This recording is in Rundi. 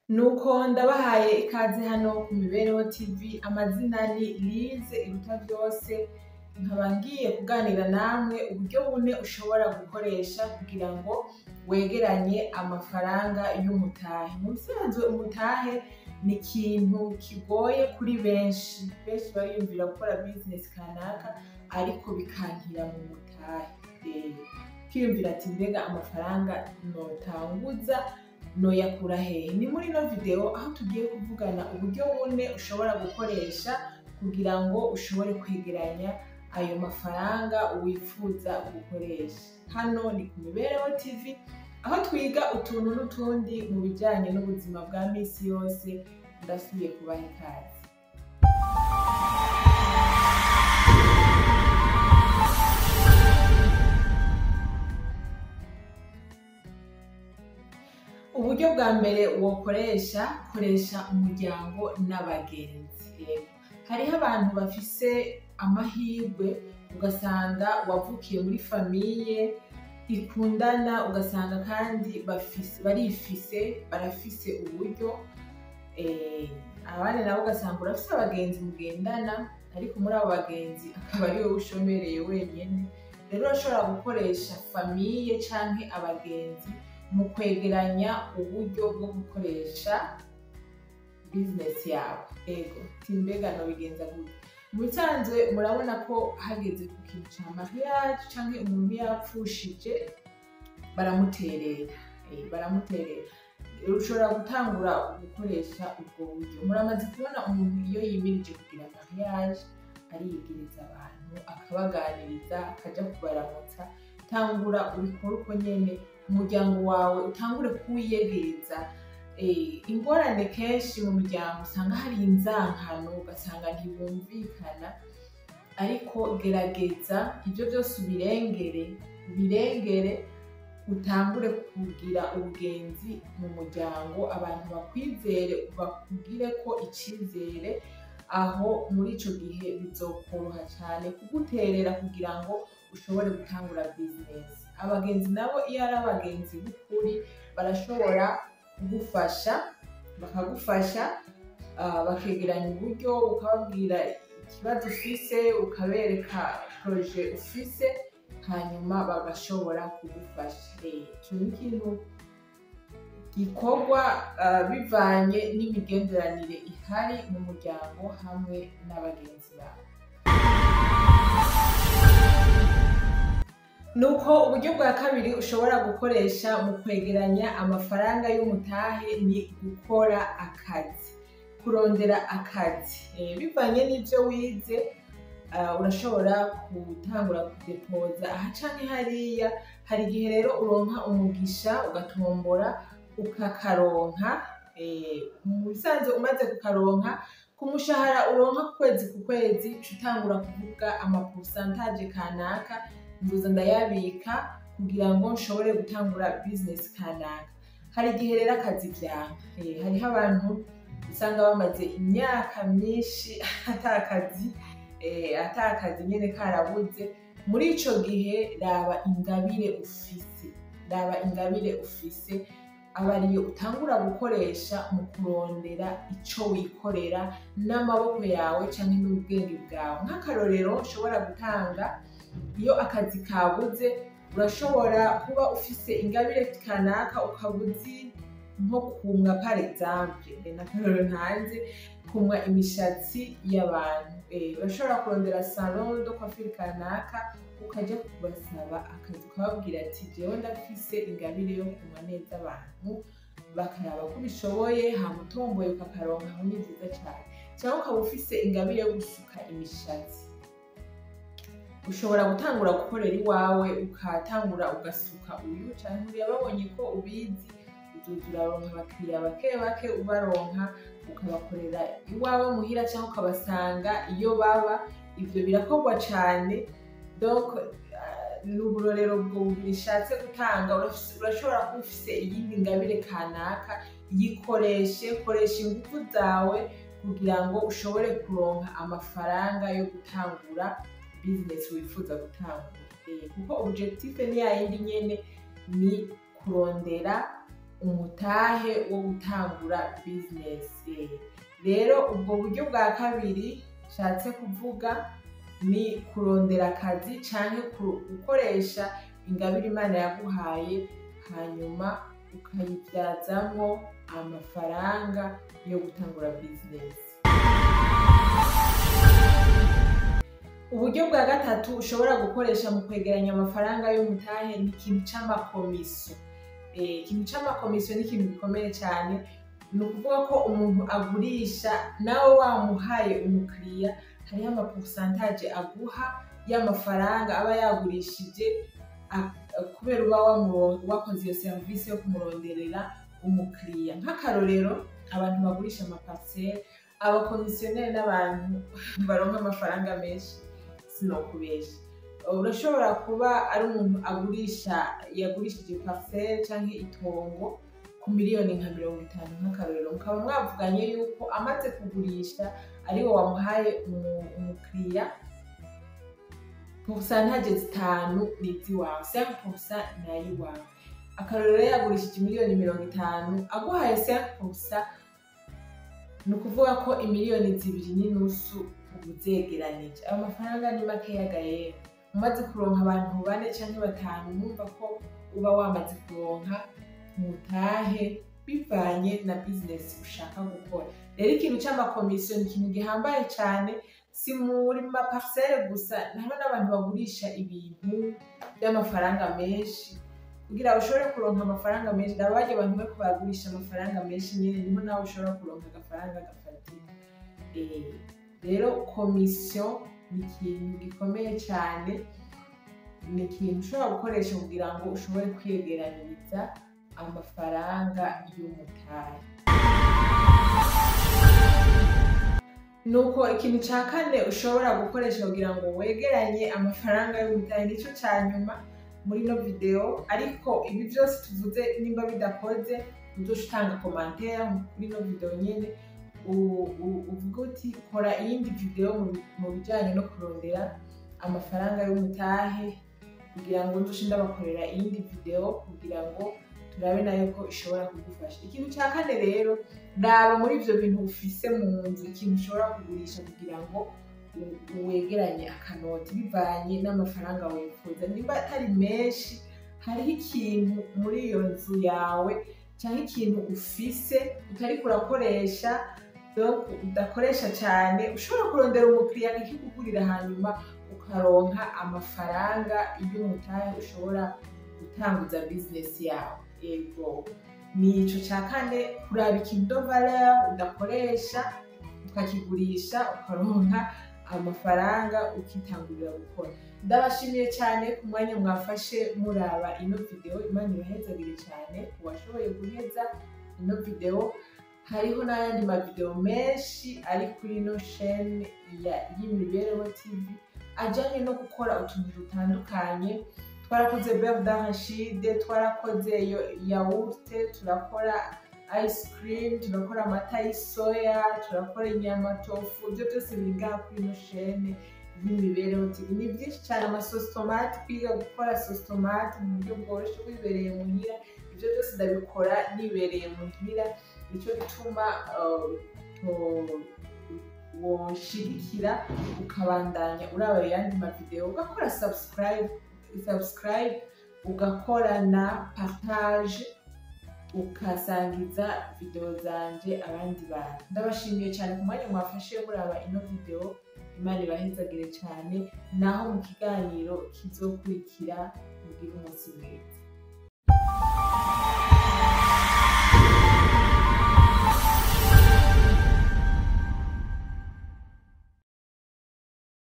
Nuko ndabahaye ikaze hano ku Mibereho TV, amazina ni Lise Iruta Vyose, nkaba ngiye kuganira namwe uburyo bune ushobora gukoresha kugira ngo wegeranye amafaranga y'umutahe. Mu bisanzwe umutahe ni ikintu kigoye kuri benshi, benshi bariyumvira gukora business kanaka ariko bikankira mu mutahe. Ukiyumvira ati mbega amafaranga notanguza noyakura hehe? Ni muri ino video aho tugiye kuvugana uburyo bune ushobora gukoresha kugira ngo ushobore kwegeranya ayo mafaranga wifuza gukoresha. Hano ni ku Mibereho TV aho twiga utuntu n'utundi mu bijanye n'ubuzima bwa misi yose. Ndasubiye kubaha ikaze. Uburyo bwa mbere wokoresha, koresha umuryango n'abagenzi. Yego, hariho abantu bafise amahirwe, ugasanga wavukiye muri famiye ikundana, ugasanga kandi barifise, barafise uburyo. Abandi nabo ugasanga urafise abagenzi mugendana, ariko muri abo bagenzi akaba ari wowe ushomereye wenyene. Rero urashobora gukoresha famiye canke abagenzi mu kwegeranya uburyo bwo gukoresha business yawe. Ego, timbega nobigenza gute? Mu bisanzwe murabona ko hageze ku kintu ca mariage canke umuntu yapfushije baramuterera. Baramuterera. Ushobora gutangura gukoresha ubwo buryo. Muramaze kubona umuntu iyo yimirije kugira mariage ariyegereza abantu, akabaganiriza, akaja kubaramutsa. Tangura ubikore uko nyene, umuryango wawe utangure kuwiyegereza. Ingorane kenshi mu miryango usanga hari inzankano, ugasanga ntibumvikana, ariko gerageza ivyo vyose ubirengere, ubirengere, utangure kugira ubugenzi mu muryango, abantu bakwizere, bakugire ko icizere. Aho muri ico gihe bizokoroha cane kuguterera kugira ngo ushobore gutangura business. Abagenzi nabo iyo ari abagenzi b'ukuri barashobora kugufasha, bakagufasha, bakegeranya uburyo, ukababwira ikibazo ufise, ukabereka projet ufise, hanyuma bagashobora kugufasha. Ico ni ikintu gikorwa bivanye n'imigenderanire ihari mu muryango hamwe n'abagenzi bawe. Nuko uburyo bwa kabiri ushobora gukoresha mu kwegeranya amafaranga y'umutahe ni gukora akazi, kurondera akazi. Bivanye n'ivyo wize, urashobora gutangura kudepoza aha canke hariya. Hari igihe rero uronka umugisha ugatombora ukakaronka. Mu bisanzwe umaze kukaronka, ku mushahara uronka ku kwezi ku kwezi, uca utangura kuvuga amapourcentage kanaka nzoza ndayabika kugira ngo nshobore gutangura business kanaka. Hari igihe rero akazi vyanka. Hariho abantu usanga bamaze imyaka myinshi atakazi nyene karabuze. Muri ico gihe raba ingabire ufise, raba ingabire ufise aba ariyo utangura gukoresha mu kurondera ico wikorera n'amaboko yawe canke n'ubwenge bwawe. Nk'akarorero ushobora gutanga, iyo akazi kabuze urashobora kuba ufise ingabire kanaka ukaba uzi nko kumwa, par exemple, n'akarorero ntanze, kumwa imishatsi y'abantu. Urashobora kurondera salon de coiffure kanaka, ukaja kubasaba akazi, ukababwira ati jewe ndafise ingabire yo kumwa neza abantu, bakaraba ko ubishoboye, hama utomboye ukakaronka, aho ni vyiza cane. Canke ukaba ufise ingabire yo gusuka imishatsi, ushobora gutangura gukorera iwawe, ukatangura ugasuka uyu canke uriya, babonye ko ubizi, uzoza uraronka abakiriya bake bake, ubaronka ukabakorera iwawe muhira canke ukabasanga iyo baba. Ivyo birakorwa cane. Donc ni uburorero bwo bubiri ishatse gutanga. Urashobora kuba ufise iyindi ngabire kanaka, yikoreshe, koresha inguvu zawe kugira ngo ushobore kuronka amafaranga yo gutangura business wifuza gutangura. Kuko objectif ni yayindi nyene, ni kurondera umutahe wo gutangura business. Rero ubwo buryo bwa kabiri nshatse kuvuga ni kurondera akazi canke gukoresha ingabire Imana yaguhaye, hanyuma ukayivyazamwo amafaranga yo gutangura business. Uburyo bwa gatatu ushobora gukoresha mu kwegeranya amafaranga y'umutahe ni ikintu c'amakomisiyo. Ikintu c'amakomisiyo ni ikintu gikomeye cyane. Ni ukuvuga ko umuntu agurisha nawe wamuhaye umukiriya, hariho amapourcentage aguha y'amafaranga aba yagurishije, kubera uba wakoze iyo serivisi yo kumuronderera umukiriya. Nk'akarorero, abantu bagurisha amaparcelle, abakomisiyoneri n'abantu baronka amafaranga menshi, sinokubesha. Urashobora kuba ari umuntu agurisha, yagurishije parcelle canke itongo ku miliyoni nka 50 nk'akarorero, mukaba mwavuganye yuko amaze kugurisha ariwe wamuhaye umukiriya, pourcentage 5 ni iziwawe, 5% ni ayiwawe. Akarorero, yagurishije miliyoni 50, aguhaye 5%, ni ukuvuga ko imiliyoni 2.5 uba uzegeranije. Ayo mafaranga ni makeya gayera. Umaze kuronka abantu 4 canke 5, numva ko uba wamaze kuronka mutahe bivanye na business ushaka gukora. Rero ikintu c'amakomisiyo ni ikintu gihambaye cane, si muri ma parcelle gusa, hariho n'abantu bagurisha ibintu by'amafaranga menshi. Kugira ushobore kuronka amafaranga menshi, ndaba barya abantu bariko baragurisha amafaranga menshi nyene, niho nawe ushobora kuronka agafaranga gafatika. Rero komisiyo ni ikintu gikomeye cane, ni ikintu ushobora gukoresha kugira ngo ushobore kwiyegeraniriza amafaranga y'umutahe. Nuko ikintu ca kane ushobora gukoresha kugira ngo wegeranye amafaranga y'umutahe, nico ca nyuma muri ino video. Ariko ibi vyose tuvuze nimba bidakoze, uzoca utanga commentaire kuri ino video nyene, uvuga uti kora iyindi video mu bijanye no kurondera amafaranga y'umutahe, kugira ngo nzoce ndabakorera iyindi video kugira ngo turabe nayo ko ishobora kugufasha. Ikintu ca kane rero, raba muri ivyo bintu ufise mu nzu ikintu ushobora kugurisha kugira ngo wegeranye akanoti bivanye n'amafaranga wifuza. Nimba atari menshi, hariho ikintu muri iyo nzu yawe canke ikintu ufise utariko urakoresha, donc udakoresha cane, ushobora kurondera umukiriya akakikugurira, hanyuma ukaronka amafaranga y'umutahe ushobora gutanguza business yawe. Ego, nico ca kane, kuraba ikintu de valeur udakoresha ukakigurisha ukaronka amafaranga ukitangurira gukora. Ndabashimiye cyane ku mwanya mwafashe muraba ino video. Imana ibahezagire cyane uwashoboye guheza ino video. Hariho n'ayandi mavideo menshi ari kuri ino chaîne ya y'Imibereho TV ajanye no gukora utuntu dutandukanye. Twarakoze beurre d'arachide, twarakoze yaourt, turakora ice cream, turakora amata y'isoya, turakora inyama tofu. Ibyo byose biri ngaha kuri ino chaîne y'Imibereho TV. Ni byinshi cyane, amasauce tomate, kwiga gukora sauce tomate mu buryo bworoshye wibereye muhira. Ibyo byose ndabikora nibereye muhira. Nico gituma woshigikira ukabandanya uraba ayandi mavideo, ugakora subscribe, ugakora na partage, ukasangiza video zanje abandi bantu. Ndabashimiye cyane ku mwanya mwafashe muraba ino video. Imana ibahezagire cyane. Naho mu kiganiro kizokurikira, mugire umunsi mwiza.